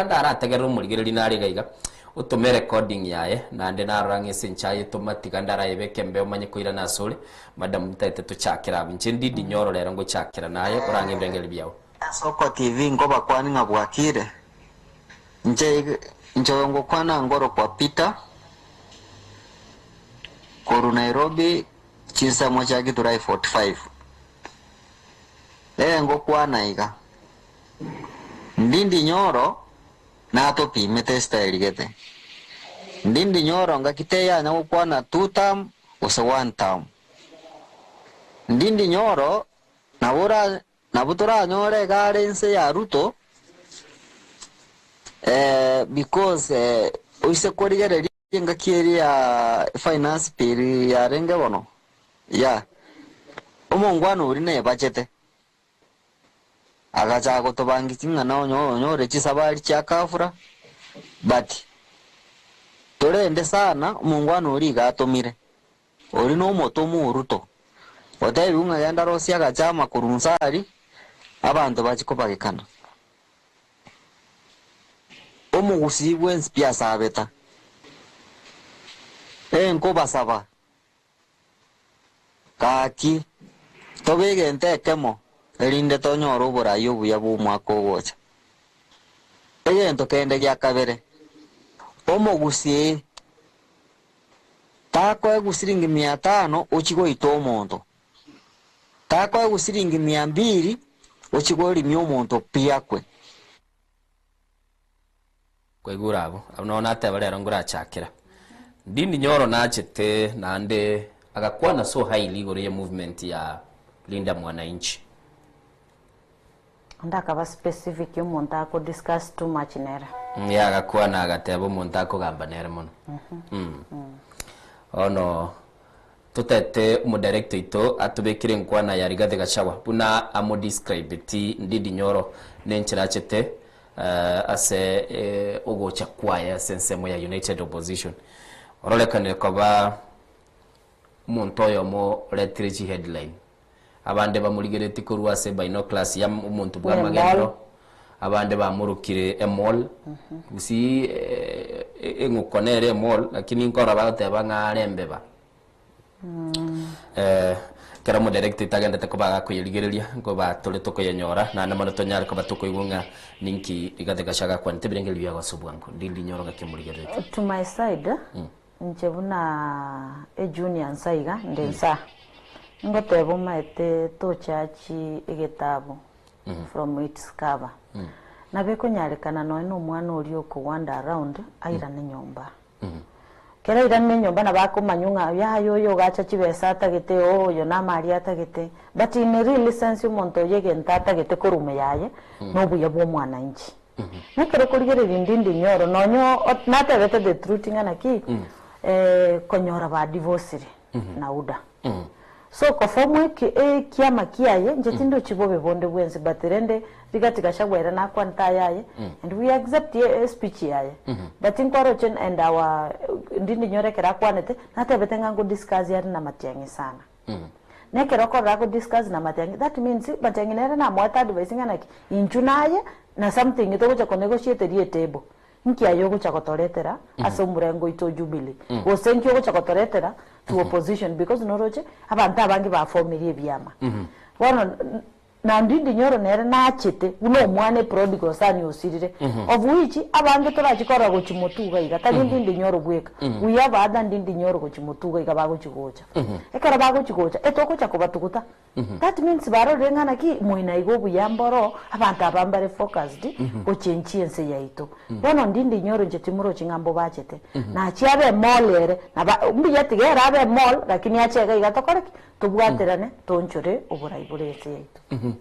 Ndarategerere omorigereria nare iga iga, otome erecording yaye, naende narora ng'a ase enchera ayetoma tiga ndarayebeke mbe omanye koirana asore, madam ntagete tochakere abwo. Inche ndidi nyoro rero ngochakera naye orang'e ebirengererio biao. Esoko TV nkobakwania ng'a bwakire, inche inche oyo ngokwana ngorokwa Peter, korwa Nairobi chinsemo chia Githurai 45. Ee ngokwana iga, Ndindi Nyoro natopimete estyle gete. Ndindi Nyoro ngaki teyanya gokwana two term gose one term. Ndindi Nyoro nabo ora nabo toranyore iga are inse ya Ruto because oise korigereria engaki eria ya finance bill yarenge bono yeah, omongwana oria nebachete. Agachaka gotobangia ng'a nonyore chisabari chia kafura, but torende sana omongwana oria iga atomire, oria nomotomwa o Ruto, otebiwe ng'a genda rosia agachama korwa inse aria, abanto bachie kobagekana. Omogusii bwensi pi asabeta, ee nkobasaba. Gaki, tobe egento ekemo, erinde tonyore oborai obuya bw'omwaka ogocha. Egento kende gia kabere, omogusii takoegwa siringi mia tano ochie goita omonto, takoegwa siringi mia mbiri ochie korimia omonto pi akwe. Kwaigure abwo? Abwo nao nateba rero ngorachakera. Ndindi Nyoro nachete naende agakwana so highly igoro ye movement ya Linda Mwananchi. Onde akaba specific omonto ako discuss too much nere. Yeah, agakwana agateba omonto akogamba nere mono. Bono totete omodirector oito atobekere enkwana ya Rigathi Gachagua buna amodescribeti Ndindi Nyoro nenchera achete Ase ogocha kwaye ase ensemo ya United Opposition, ororekanire koba omonto oyomo oretire chiheadline. Abande bamorigeretie korwa ase binoculars ya omonto bwa amagenderero, abande bamorokire emall, gusii eng'uko nere emall, lakini nkorora bagoteba ng'a are embeba. Ekero omoderekta tagendete koba agakoyerigereria, nkoba tore tokoyenyora, naende mono tonyare koba tokoigwa ng'a ninki Rigathi Gachagua akwanete ebirengererio biago ase obwango. Ndindi nyoro ng'aki omorigereretie. To my side, inche buna ejunior nsa iga, nde nsa, ngoteba omaete tochachi egetabu from its cover. Nabo ekonyarekana nonya na omwana oria oko wander around airane nyomba. Kera airane enyomba nabo akomanywa ng'a yaya oyo ogacha chibesa atagete oo oyo namari atagete but in real sense omonto oyo egento atagete korwa ime yaye nobuya bwa omwananchi. Na ekero okorigereria Ndindi Nyoro nonye natebete the truth ng'a naki konyora ba divorcire na UDA. So koform eke ekiama kiaye inche tindochi bobe bonde bwensi but rende Rigathi Gachagua ere nakwanete ayaye and we accept espeech yaye but nkwaroche and our Ndindi Nyoro ekero akwanete natebete ng'a ngo discuss are na Matiang'i sana. Na ekero okorora ago discuss na Matiang'i that means Matiang'i nere namoete advice ng'a naki inchu naye na something togocha ko negotiateria etable. Nki aye ogocha gotoretera ase omorengo oito o Jubilee? Gose nki ogocha gotoretera to opposition? Because noroche abanto abange bafomirie ebiama. Bono na Ndindi Nyoro nere nachete buna omwana e prodigal son osirire, of which abange torachi korora gochia motuga iga, tari Ndindi Nyoro bweka, we have other Ndindi Nyoro gochia motuga iga bagochi gocha. Ekero bagochi gocha, etogocha kobatuguta. That means barorire ng'a naki moina iga obuya mboro, abanto aba mbare focused gochenchia ense yaito. Bono Ndindi Nyoro inche timorochi ng'a mbobachete, nachie abe emall ere, naba mbuya tiga ere abe emall lakini ache iga iga tokore ki? Tobwaterane toonchore oborai bore ense yaito.